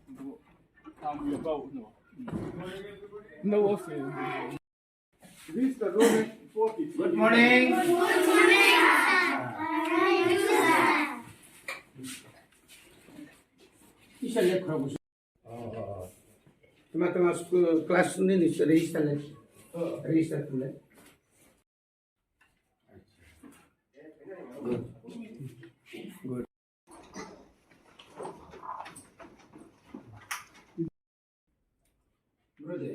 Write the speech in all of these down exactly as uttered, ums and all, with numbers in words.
No, no offense. Good morning. Tuma tuma school class ni ni register le. Register kule. Good. Good. Bro de.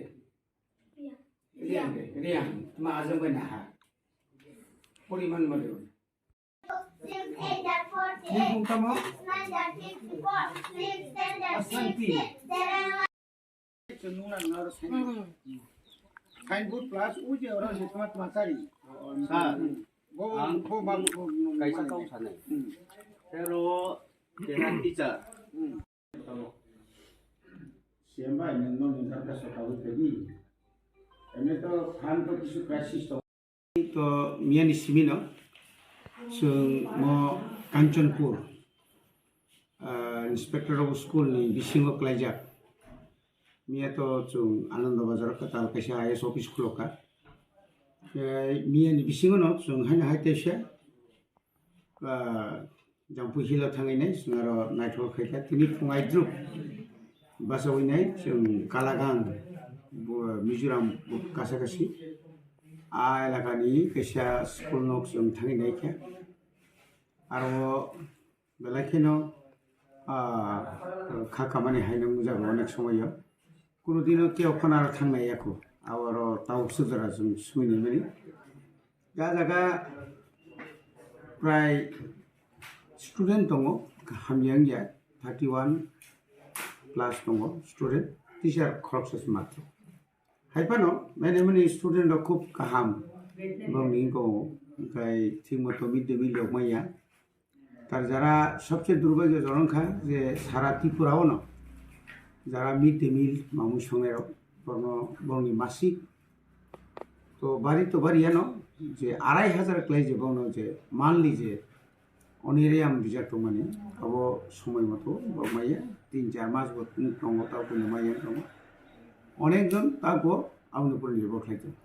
Riang de, Riang. Tuma ajang bai naha. Poriman ma de. Six eight are forty-eight. Six nine are sixty-four. Six ten are sixty. Chwng nung nang nang rw sign. Signboard plus ui je oro je tma tma chari. Sir, bo, ang bo ba, bo, bo, kaisa bo, kau sanai. Hmm. Tero, tera teacher. Hmm. Siamba, nung nung nung ka sa ka wi ka di. Ene to, than to kisu crisis to. To miyani simino chwng mo Kanchanpur, ah, inspector of school ni bisingo klaijak. Miya to chwng Ananda Bazar kwtal kaisa I A S office khulokha. Eh, miyani bisingo no chwng haino hai teisa, ah, Jampui Hill o thangwi nai, chwng aro naithok khaikha. Tini phung aidruk bachawi nai, chwng Kalagang, bo-, Mizoram bo kasa kasi. A elakani kaisa school nok chwng thangwi naikha. Aro belai kheno, ah, kha kamani haino wngjago onek somoyo. Kuno dino kebo phano aro thangnai yakho. Aro tabuk sudra chwng swinai mani. Ja jaga prai student tongo, hamya wngya, thirty one plus tongo student, teacher khoroksa se matro. Hai phano, many many student rok khub kaham, bongni wngkha, hwnkhe thik moto mid day meal rok manya. Tar jara sobse durbagyo jonok kha je sara Tripura o no jara mid day meal mamui songnai rok borno, borni masik to bari to bari yano je arai hajar klai je bono je monthly je oniriam bijak tongmani abo somoi moto borok maya tin char mas bo tongo ta kuni maya tongo onek jon ta bo aboni pore nirbhor khlai tongo.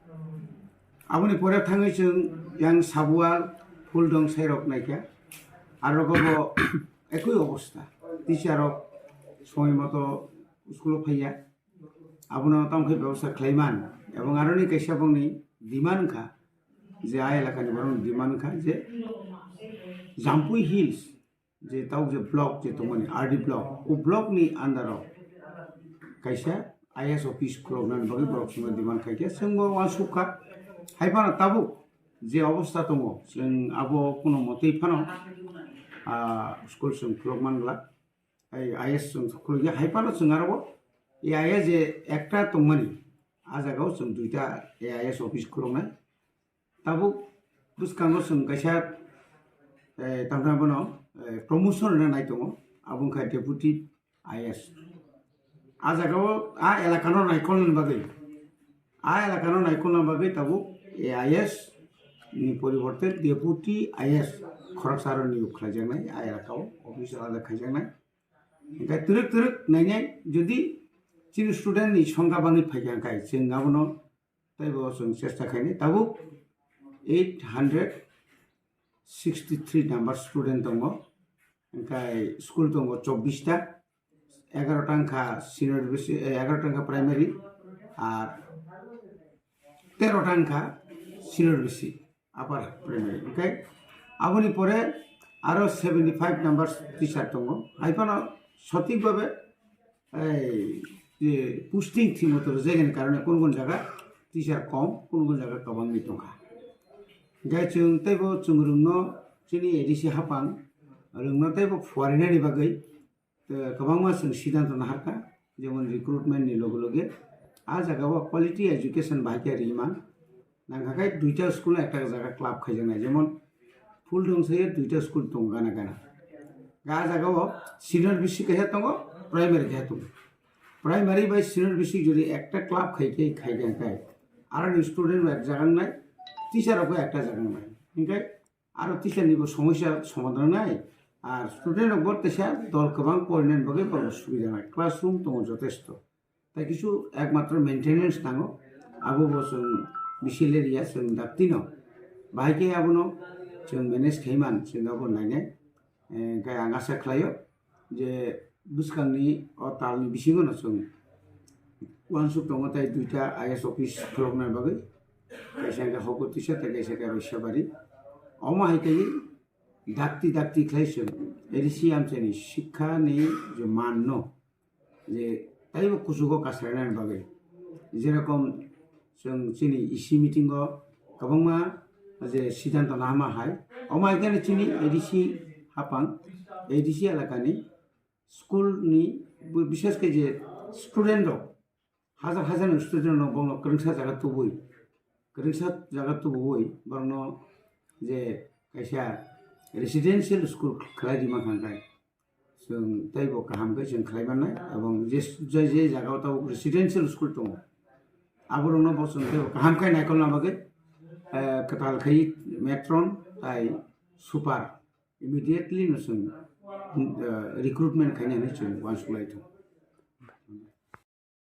Aboni pore thangwi chwng yang Sabual, Phuldong sairok naikha. Arok bo ekoi obostha. Teacher rok somoi moto school o phaiya. Abono tamo khe bebosta khlai man. Ebong aroni kaisa bongni demand wngkha je a elakani borokni demand wngkha je Jampui Hills je tabuk je block je tongmani R D block, o block ni under o kaisa I A S office khuloknani bagwi borok chwngno demand khaikha, chwngbo uansukha. Hai phano tabuk je obostha tongo, chwng abo kuno motwi phano, ah, school chwng khulok man glak. Ai I A S chwng khulokya, hai phano chwng aro o A I A je ekta tongmani, a jagao chwng duita A I S office khuloknai. Tabuk bwskango chwng kaisa, eh, tamo bono, eh, promotion rwna nai tongo, abo wngkha Deputy I A S. A jagao a elakano naikolnani bagwi, a elakano naikolna bagwi tabuk A I S ni poriborte Deputy I A S khoroksa aro niyok khlaijaknai, a elakao office alada khaijaknai. Hwnkhe twrwk twrwk nainai, jodi chini student ni songkha bangwi phaikha, hwnkhe chwng abono teibo chwng chesta khainai. Tabuk eight hundred sixty three number student tongo, hwnkhe school tongo chobbish ta, egaroh ta wngkha senior B C, eh, egaroh ta wngkha primary, ar teroh ta wngkha senior B C, upper primary. Hwnkhe aboni pore aro seventy five number teacher tongo. Hai phano sothik bhabe, ei, je posting thik moto rwjaknai karone kun kun jaga teacher kom, kun kun jaga kwbangni tongkha. Hwnkhe chwng teibo chwng rwngno chini A D C haphang rwngno teibo phuarinani bagwi, eh, kwbangma chwng siddhanto naharkha, jemon recruitment ni loge loge a jagao quality education bahai khe rima nangkha khe duita school ekta jaga club khaijaknai, jemon Phuldong saye duita school tongo gana gana. A jagao senior B C kaisa tongo, primary kaisa tongo. Primary bai senior B C jodi ekta club khai khe khai khe khai aroni student bo ek jaga wngnai, teacher rok bo ekta jaga wngnai. Hwnkhe aro teacher ni bo somosya somadhan wngnai, Ar student rok bo teisa dol kwbang porinani bagwi borok subida nai, classroom tongo jotesto. Tai kisu ekmatro maintenance nango, abo bo chwng bisi lerya chwng daktino. Bahai khe abono chwng manage khaiman chwng abo nainai. Eh, hwnkhe ang asa khlaio je bwskangni o talni bisingono chwng uansuk tongo tai duita I A S office khulokna bagwi, kaisa hwnkhe Hokutisa tei kaisa khe Roisabari. Omo hai khe dakti dakti khlai chwng A D C amchaini sikhani je manno je taibo kuchugo kasranani bagwi. Jerokom chwng chini E C meeting o kwbangma je siddhanto nahama hai, omo hai khe chini A D C hapang, A D C elakani school ni bo-, bishes khe je student rok, hajar hajar ni student rok bono kwrwngsa jaga tubui, kwrwngsa jaga tubuui borokno je kaisa residential school khlai rima kha khe chwng teibo kaham khe chwng khlai mannai, ebong je, je, je jaga o tabuk residential school tongo, aborokno bo chwng teibo kaham khe naikolna bagwi, eh, kwtal khai matron tai super immediately no chwng, eh, recruitment khainani chwng uansuk lai tongo.